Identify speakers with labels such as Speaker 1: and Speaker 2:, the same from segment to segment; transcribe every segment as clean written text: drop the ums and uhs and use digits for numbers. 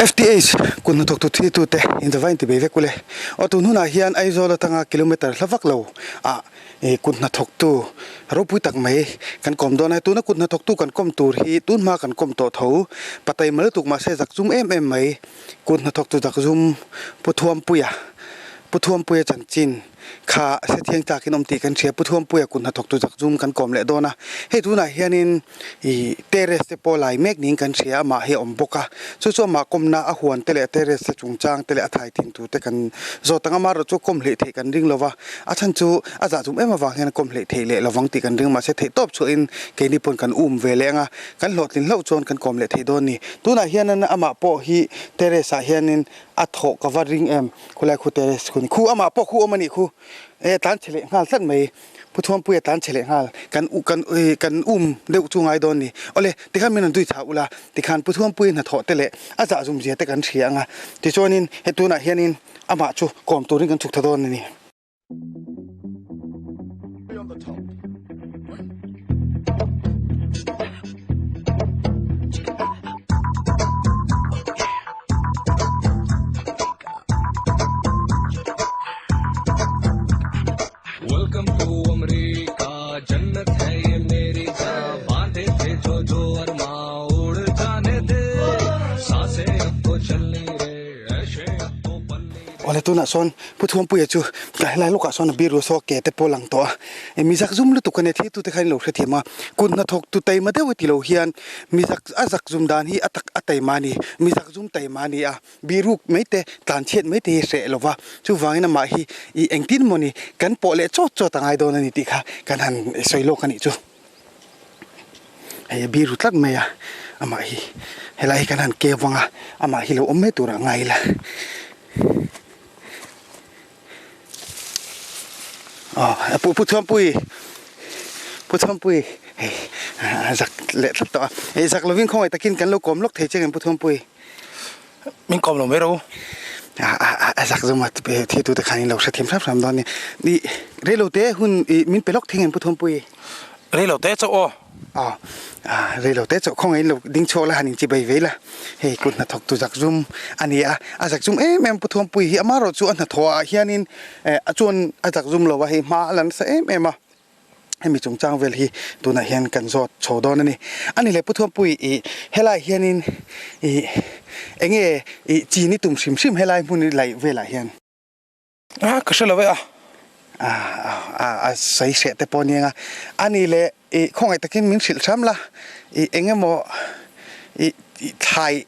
Speaker 1: FTH kut hnathawk tu thi tute in zavai inti bei vek ule. Aw tun hunah hian Aizawl atanga kilometer hla vak lo ah kut hnathawk tu ropui tak mai kan kawm dawn a. Tuna kut hnathawk tu kan kawm tur hi tun hma kan kawm tawh tho patai mal tuk mahse zak zum em em mai kut hnathawk tu zak zum Pu Thuampuia Pu Thuampuia chanchin kha hrethiang tlakin awm tih kan hria. Pu Thuampuia kut hnathawk tu zak zum kan kawm leh dawn a. Hei tunah hianin ih terrace te pawh lai mek niin kan hria amah hi a awm bawk a. Chu chu amah kawmna a huan te leh terrace te chungchang te leh a thai thin tur te kan zawt ang a. Amaherawh chu kawm hleih theih kan ring lo va, a chhan chu a zah zum em avang hian kawm hleih theih leh lovang tih kan ring mahse theih tawp chhuahin keini pawn kan um ve leh ang a, kan hlawhtlin hlauh chuan kan kawm leh theih dawn a ni. Tunah hianin amah pawh hi terrace ah hianin a thawh ka va ring em khulai khu terrace khu ni khu amah pawh khu awm a nih khu e tlan chhe leh nghal tlat mai Pu Thuampuia tlan chhe leh nghal kan u kan e kan um deuh chu ngai dawn ni awle tikhan min rawn tui chah ula tikhan Pu Thuampuia hnathawh te leh a zah zum zia te kan hria ang a tichuanin he tunah hianin amah chu kawm turin kan chhuk tha dawn a ni. Awle tunah sawn Pu Thuampuia chu helai lawkah sawn a biru saw ke te pawh a lang tawh a, mi zak zum lutuk a nia thil tute kha in lo hrethiam a, kut hnathawk tu taima deuh ti lo hian mi zak a zak zum dan hi a tak a taima a ni, mi zak zum taima a ni a, biruk mai te tlan chhiat mai te hi hreh lo va, chuvangin amah hi ih engtin maw ni kan pawh leh chawt chawt a ngai dawn a ni tih kha kan han sawi lawk a nih chu. Hei a biru tlat mai a, amah hi helai hi kan han keu vang a, amah hi lo awm mai turah ngai ila. Aw pu pu Thuampui pu Thuampui hei a zak leh tlat tawh a, hei zak lovin khawngaih takin kan lo kawm lawk thei che ngem pu Thuampui.
Speaker 2: Min kawm lo mai ro.
Speaker 1: A zak zawng a thi tute khan in lo hrethiam hrap hrap dawn a ni. Ih reilo te hun ih min pe lawk thei ngem Pu Thuampui?
Speaker 2: Reilo te chauh aw.
Speaker 1: Aw reilo te chauh khawngaih in lo ding chhuak la han in chibai vei la. Hei kut hnathawk tu zak zum a ni a, a zak zum em em Pu Thuampui hi amaherawh chu a hnathawh ah hianin a chuan a zak zum lo a hei hma a la nasa em em a. Hemi chungchang vel hi tunah hian kan zawt chho dawn a ni. A ni leh Pu Thuampui ih helai hianin ih enge ih chin i tum hrim hrim helai hmun i laih velah hian?
Speaker 2: A ka hre lo e a.
Speaker 1: A a a sawi hreh te pawh aniang a. A ni leh ih khawngaih takin min hrilh hram la ih eng emaw ih ih thlai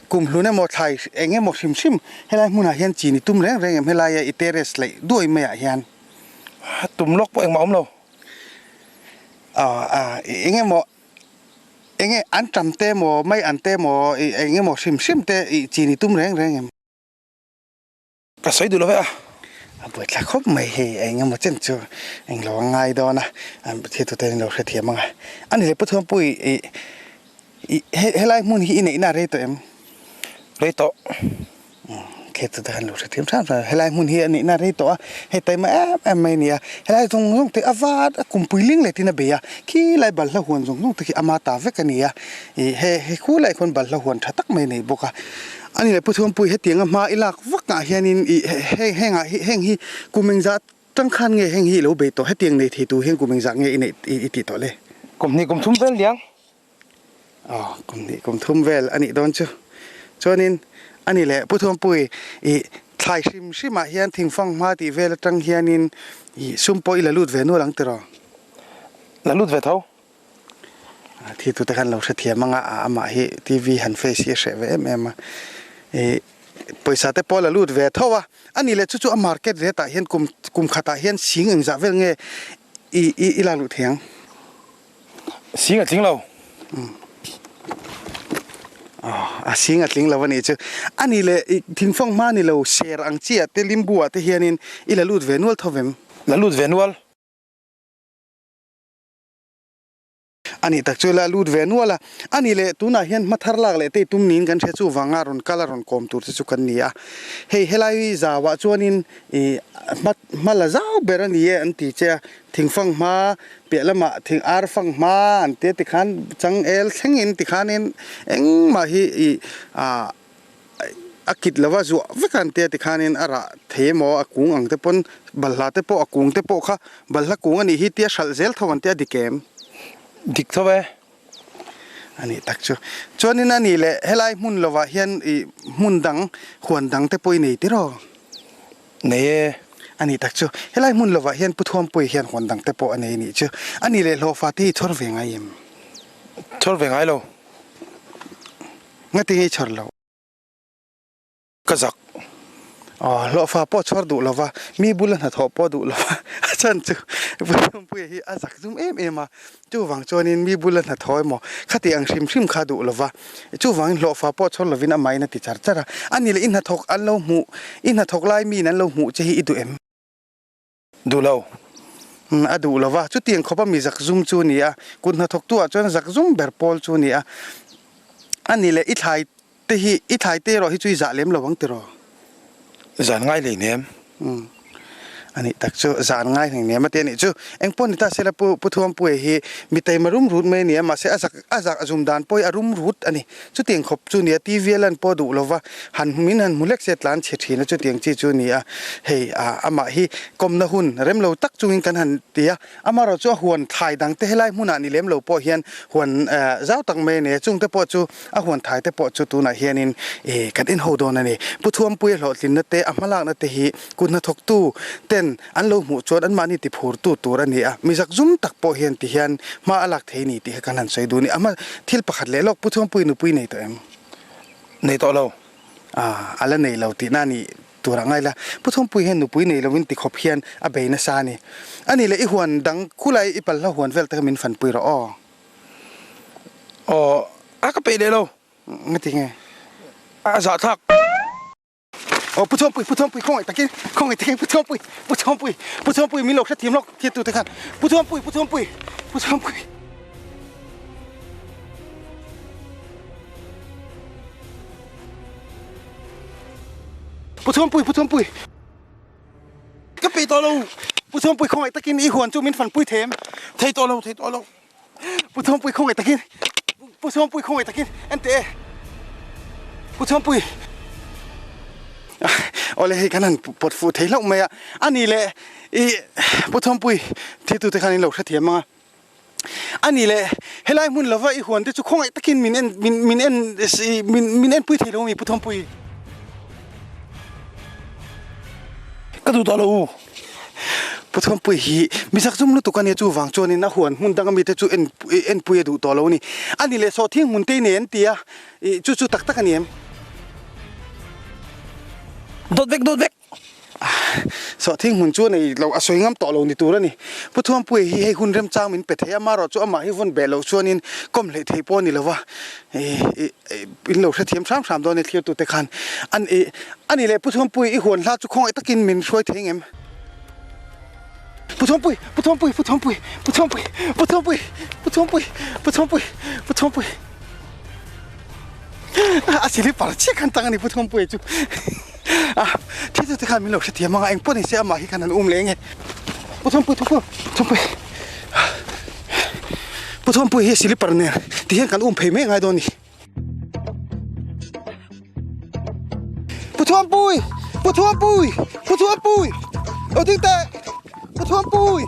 Speaker 1: kum hlun emaw thlai eng emaw hrim hrim helai hmunah hian chin i tum reng reng em helaia i terrace laih duai maiah hian?
Speaker 2: Tum lawk pawh engmah awm lo.
Speaker 1: Aw eng emaw eng nge an tam te maw mai an te maw eng emaw hrim hrim te ih chin i tum reng reng em?
Speaker 2: Ka sawi duh lo vek a.
Speaker 1: A buaithlak khawp mai hei eng emaw chen chu englo a ngai dawn a, thiltute in lo hrethiam ang a. A ni le Pu Thuampui ih Ih helai hmun hi i neihna a rei tawh em?
Speaker 2: Rei tawh.
Speaker 1: Khe chu te khan lo hre thiam hram hram. Helai hmun hi a neihna a rei tawh a, hei taima em em mai a ni a. Helai zawng zawng te a var a kumpui ling leh tin a bei a, khi lai balhla huan zawng zawng te khi ama ta vek a ni a. Ih he he khu lai khawn balhla huan tha tak mai a nei bawk a. A ni leh Pu Thuampui hetianga hma i lak vak ah hianin ih heng hengah hi heng hi kum engzat tang khan nge heng hi i lo bei tawh hetiang nei thei tur hian kum engzah nge i neih i tih tawh le?
Speaker 2: Kum hnih kum thum vel niang.
Speaker 1: Aw, kum hnih kum thum vel a nih dawn chu. Chuanin a ni leh Pu Thuampui ih thlai hrim hrimah hian thingfang hma tih vel atang hianin ih sum pawh i la lut ve nual ang tiraw?
Speaker 2: La lut ve tho.
Speaker 1: A thi tute khan lo hrethiam anga amah hi TV han face hi a hreh ve em em a. Ih pawisa te pawh la lut ve tho a. A ni leh chu chu a market rate ah hian kum kum khatah hian sing engzah vel nge i i la luh thei ang?
Speaker 2: Sing a tling lo.
Speaker 1: A sing a tling lo a nih chu. A ni leh i thingfang hma ni lo ser ang chi ah te limbu ah te hianin i la lut ve nual tho vem?
Speaker 2: La lut ve nual.
Speaker 1: A nih tak chu la lut ve nual a. A ni leh tunah hian hma thar lak leh te i tum niin kan hria chuvanga rawn kal a rawn kawm tur te chu kan ni a. Hei helai zauah chuanin i hma hma la zau ber a ni e an ti che a. Thingfang hma piah lamah thing ar fang hma an tia tikhan changel thlengin tikhanin engmah hi ih ah a kit lova zuah vek a an tia tikhanin a rah thei emaw a kung ang te pawn balhla te pawh a kung te pawh kha balhla kung a nih hi tia hralh zel tho an tia dik em?
Speaker 2: Dik tho e.
Speaker 1: A nih tak chu. Chuanin a nih leh helai hmun lovah hian ih hmun dang huan dang te pawh i nei tiraw?
Speaker 2: Nei e.
Speaker 1: A nih tak chu. Helai hmun lovah hian Pu Thuampui hian huan dang te pawh a nei a nih chu. A nih leh hlawhfa te hi chhawr ve ngai em?
Speaker 2: Chhawr ve ngai lo.
Speaker 1: Ngati nge i chhawr loh?
Speaker 2: Ka zak.
Speaker 1: Aw, hlawhfa pawh chhawr duh lova, mi bula hnathawh pawh duh lova, a chhan chu Pu Thuampuia hi a zak zum em em a, chuvang chuanin mi bula hnathawh emaw khati ang hrim hrim kha duh lova, chuvangin hlawhfa pawh chhawr lovin amahin a ti char char a, a ni leh i hnathawk an lo hmuh, i hnathawk lai miin an lo hmuh che hi i duh em?
Speaker 2: Duh lo.
Speaker 1: Umm a duh lova, chutiang khawpa mi zak zum chu a ni a, kut hnathawktu ah chuan zak zum ber pawl chu a ni a, a ni leh i thlai te hi, i thlai te erawh hi chu i zah lem lo ang tiraw?
Speaker 2: Zan ngai hlei nem.
Speaker 1: Umm a nih tak chu, zan ngai hlei nem a ti a nih chu. Engpawh ni ta sela Pu Pu Thuampuia hi mi taima rum rut mai a ni a, mahse a zak a zak zum dan pawh hi a rum rut a ni. Chutiang khawp chu nia TV a lan pawh duh lova han min han hmu hlek se tlan chhe thin a chutiang chi chu nia hei ah amah hi kawmna hun rem lo tak chungin kan han ti a amaherawh chu a huan thlai dang te helai hmunah ni lem lo pawh hian huan eh zau tak mai a ni a chung te pawh chu a huan thai te pawh chu tunah hianin ih kan en ho dawn a ni Pu Thuampuia hlawhtlinna te a hmalakna te hi kut hnathawktu ten An lo hmuh chuan anmahni tiphurtu tur a ni a, mi zakzum tak pawh hian ti hian hma a lak thei a ni tih kha kan han sawi duh a ni. A hma thil pakhat leh lawk Pu Thuampui nupui nei tawh em?
Speaker 2: Nei tawh lo.
Speaker 1: A, a la nei lo tihna a nih tur ah ngai la. Pu Thuampui hian nupui nei lovin ti khawp hian a bei nasa a ni. A nih leh i huan dang khulai i palhla huan vel te kha min fanpui rawh aw.
Speaker 2: Aw, a ka peih leh lo.
Speaker 1: Ngati nge?
Speaker 2: A zahthlak.
Speaker 1: Aw Pu Chhuanpui, Pu Chhuanpui khawngaih takin, khawngaih takin Pu Chhuanpui, Pu Chhuanpui, Pu Chhuanpui min lo hrethiam lawk thiat tute khan Pu Chhuanpui, Pu Chhuanpui, Pu Chhuanpui. Pu Chhuanpui, Pu Chhuanpui.
Speaker 2: Ka peih tawh lo.
Speaker 1: Pu Chhuanpui khawngaih takin i huan chu min fanpui thei em?
Speaker 2: Thei tawh lo, thei tawh lo.
Speaker 1: Pu Chhuanpui khawngaih takin Pu Chhuanpui khawngaih takin en teh e Pu Chhuanpui Awle hei kan han pawt fuh thei hlauh mai a a ni leh i Pu Chhuanpui thiltu te khan in lo hrethiam ang a a ni leh helai hmun lova i huan te chu khawngaih takin min en min min en min min enpui thei lo ami Pu Chhuanpui
Speaker 2: Ka duh tawh lo u.
Speaker 1: Pu Thuampui hi mi zakzum lutuk a nia chuvang chuanin a huan hmun danga mite chu en enpui a duh tawh lo a ni. A ni leh sawhthing hmun te i nei an ti a, ih chu chu tak tak a ni em?
Speaker 2: Dawt vek dawt vek!
Speaker 1: Sawhthing hmun chu a nei lo a sawi ngam tawh lo ni tur a ni. Pu Thuampui hi hei hun remchang min pe thei a, amaherawh chu amah hi vawn beh loh chuanin kawm hleih theih pawh a ni lo va, ih ih in lo hrethiam hram hram dawn e thlirtute khan. An ih a ni leh Pu Thuampui i huan hla chu khawngaih takin min hruai thei ngem? Pu Thuampui, Pu Thuampui, Pu Thuampui, Pu Thuampui, Pu Thuampui, Pu Thuampui, Pu Thuampui, Pu Thuampui. A silipar chiah khan tang a ni Pu Thuampui chu. A thiltute khan min lo hrethiam anga engpawh ni se amah hi khan an um leh nge. Pu Thuampui, Thuampui, Thuampui. Pu Thuampui hi silipar nen ti hian kan um phei mai ngai dawn a ni. Pu Thuampui! Pu Thuampui! Pu Thuampui! Aw ding teh! Pu Thuampui!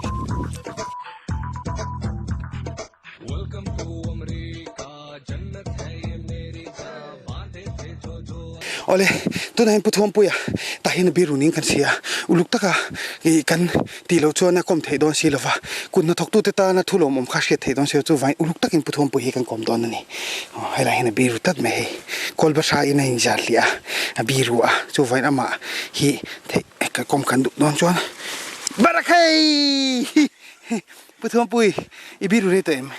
Speaker 1: Awle, tunah hian Pu Thuampuia tah hian a biru niin kan hria a, uluk taka ih kan tih loh chuan a kawm theih dawn si lova, kut hnathawktute tana thu lawmawm kha hriat theih dawn si lo chuvangin uluk takin Pu Thuampui hi kan kawm dawn a ni. Aw helai hian a biru tlat mai hei, Kawlbahra in a inzar hliah a, a biru a, chuvangin amah hi theih ka kawm kan duh dawn chuan Barakhei! Pu Thuampui, i biru rei tawh em?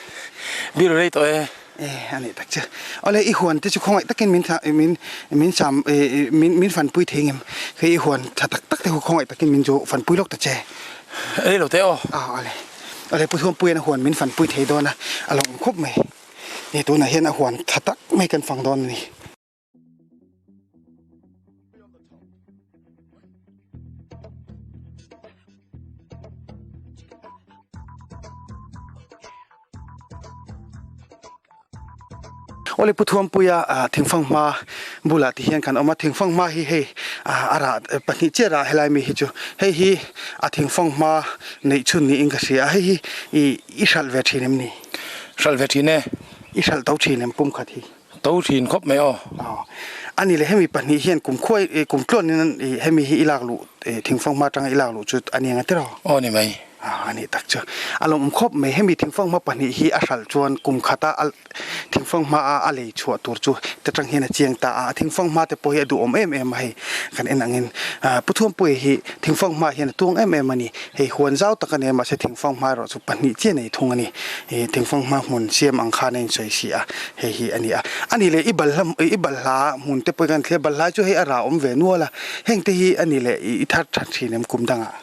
Speaker 2: Biru rei tawh e.
Speaker 1: E, a nih tak che. Awle, i huan te chu khawngaih takin min thla, min, min sam, e, min, min fanpui thei ngem? Hei i huan tha tak tak te khu khawngaih takin min chu fanpui lawk ta che.
Speaker 2: Ei lo teh aw.
Speaker 1: A, awle. Awle, Pu Thuampuia'n a huan min fanpui thei dawn a, a lo awm khawp mai. E, tunah hian a huan tha tak mai kan fang dawn a ni. Awle Pu Thuampuia thingfang hma. bulah ti hian kan awm a, thingfanghma hi hei a rah pahnih chiah rah helai mi hi chu hei hi a thingfanghma neih chhun niin ka hria a, hei hi ih i hralh ve thin em ni?
Speaker 2: Hralh ve thin e.
Speaker 1: I hralh to thin em pum khat hi?
Speaker 2: To thin khawp mai aw.
Speaker 1: Aw. A ni le hemi pahnih hian kum khuai kum tluanin hemi hi i lak luh thingfanghma atanga i lak luh chu a ni ang a tiraw?
Speaker 2: Aw ni mai.
Speaker 1: A ni tak chu. A lawmawm khawp mai hemi thingfanghma pahnih hi a hralh chuan kum khata a thingfanghma a a lei chhuah tur chu te tang hian a chiang ta a, a thingfanghma te pawh hi a duhawm em em a hei kan en angin Puthuampuia hi thingfanghma hian a tuang em em a ni. Hei huan zau tak a ni a mahse thingfanghma erawh chu pahnih chiah nei thung a ni. Ih thingfanghma hmun siam ang khan a insawi si a, hei hi a ni a. A ni leh i balhla i balhla hmun te pawh hi kan thlir a, balhla chu hei a rah awm ve nual a, heng te hi a ni leh i thar tha thin em kum dangah?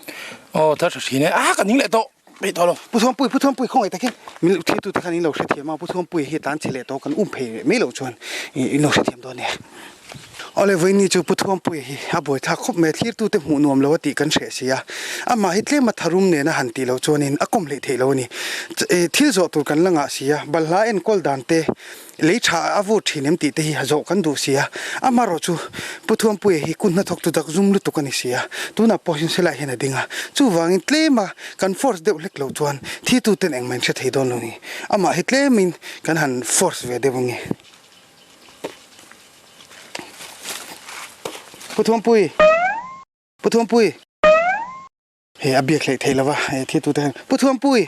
Speaker 2: Aw thar tha thin e, a ka ning leh tawh peih tawh lo.
Speaker 1: Pu Thuampui, Pu Thuampui khawngaih takin min thlir tute khan in lo hrethiam a, Pu Thuampui hi tlan chhe leh tawh kan um phei leh mai loh chuan in lo hrethiam dawn nia. Awle vawiini chu Pu Thuampuia hi a buaithlak khawp mai a, thlirtute hmuh nuam lo a tih kan hreh si a, amah hi tlema tharum nena han tih loh chuanin a kawm hleih theih lo a ni. Thil zawh tur kan la ngah si a, balhla enkawl dan te, lei tha a vur thin em tih te hi zawh kan duh si a, amaherawh chu Pu Thuampuia hi kut hnathawktu dak zum lutuk a ni si a, tunah pawh hian helaiah hian a ding a, chuvangin tlema kan force deuh hlek loh chuan thituten engmah in hre thei dawn lo ni, amah hi tlemin kan han force ve deuh ange. Pu Thuampui! Pu Thuampui! Hei a biak hleih theih lova, hei thi tute hian Pu Thuampui!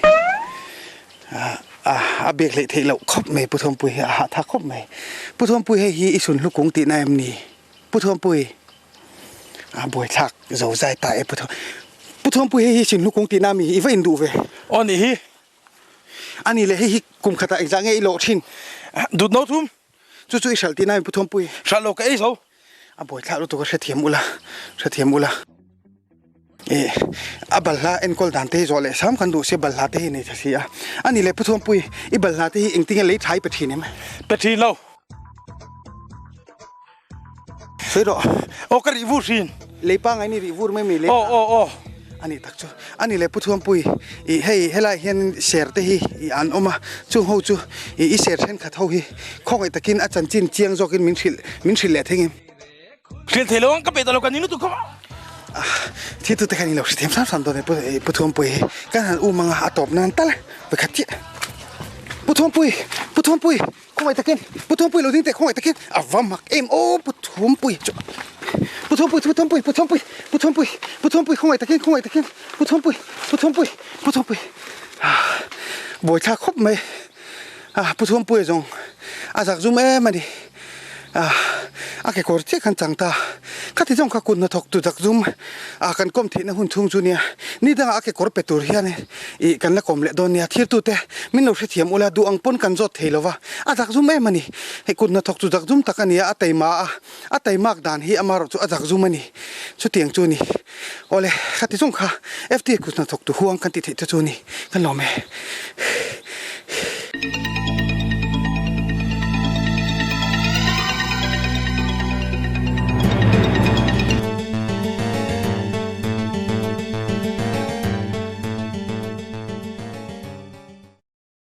Speaker 1: A biak hleih theih loh khawp mai Pu Thuampui hi a hahtha khawp mai. Pu Thuampui hei hi i sunhlu kung tihna em ni? Pu Thuampui! A buaithlak zo zai ta e Pu Thuam. Pu Thuampui hei hi sunhlu kung tihna mi i va induh ve?
Speaker 2: Aw nih hi.
Speaker 1: A ni le hei hi kum khatah engzah nge i lawh thin?
Speaker 2: Dut no thum.
Speaker 1: Chu chu i hralh tihna in Pu Thuampui.
Speaker 2: Hralh lo ka ei zo.
Speaker 1: A buaithlak lutuk a hrethiam ula, hrethiam ula. Eh, a balhla enkawl dan te hi zawh leh sam kan duh sia balhla te hi nei tha si a. A ni le Pu Thuampui, i balhla te hi engtinge lei tha i pe thin em?
Speaker 2: Pe thin lo.
Speaker 1: Sawi rawh.
Speaker 2: Aw ka rih vur thin.
Speaker 1: Lei pangai ni rih vur mai mai lei.
Speaker 2: Aw aw aw.
Speaker 1: A nih tak chu. A ni le Pu Thuampui, ih hei helai hian ser te hi ih an awm a, chung ho chu ih i ser thenkhat ho hi khawngaih takin a chanchin chiang zawkin min hrilh min hrilh leh thei ngem.
Speaker 2: Hrilh thei lo ang ka pe ta lo ka ni lutuk kha.
Speaker 1: Thi tute khan in lo hrethiam sam sam dawn e Pu Thuampui hi kan han um anga a tawp nan tal vekhat chiah. Pu Thuampui, Pu Thuampui. Khawngaih takin Pu Thuampui lo ding teh khawngaih takin a va mak em aw Pu Thuampui chu Pu Thuampui Pu Thuampui Pu Thuampui Pu Thuampui Pu Thuampui khawngaih takin khawngaih takin Pu Thuampui Pu Thuampui Pu Thuampui buaithlak khawp mai a Pu Thuampuia zawng a zak zum em a ni a a kekawr chiah khan chang ta khati zawng kha kut hnathawk tu zak zum a kan kawm theihna hun chhung chu nia ni dangah a kekawr pe tur hian Ih, kan la kawm leh dawn nia, thirtute min lo hrethiam ula, duh ang pawn kan zawt thei lo va, a zakzum em a ni. Hei kut hnathawk chu zakzum tak a ni a, a taima a, a taimak dan hi amaherawh chu a zakzum a ni. Chutiang chu a ni. Awle, khati zawng kha FTA kut hnathawk tu huang kan tih theih te chu a ni. Kan lawm e.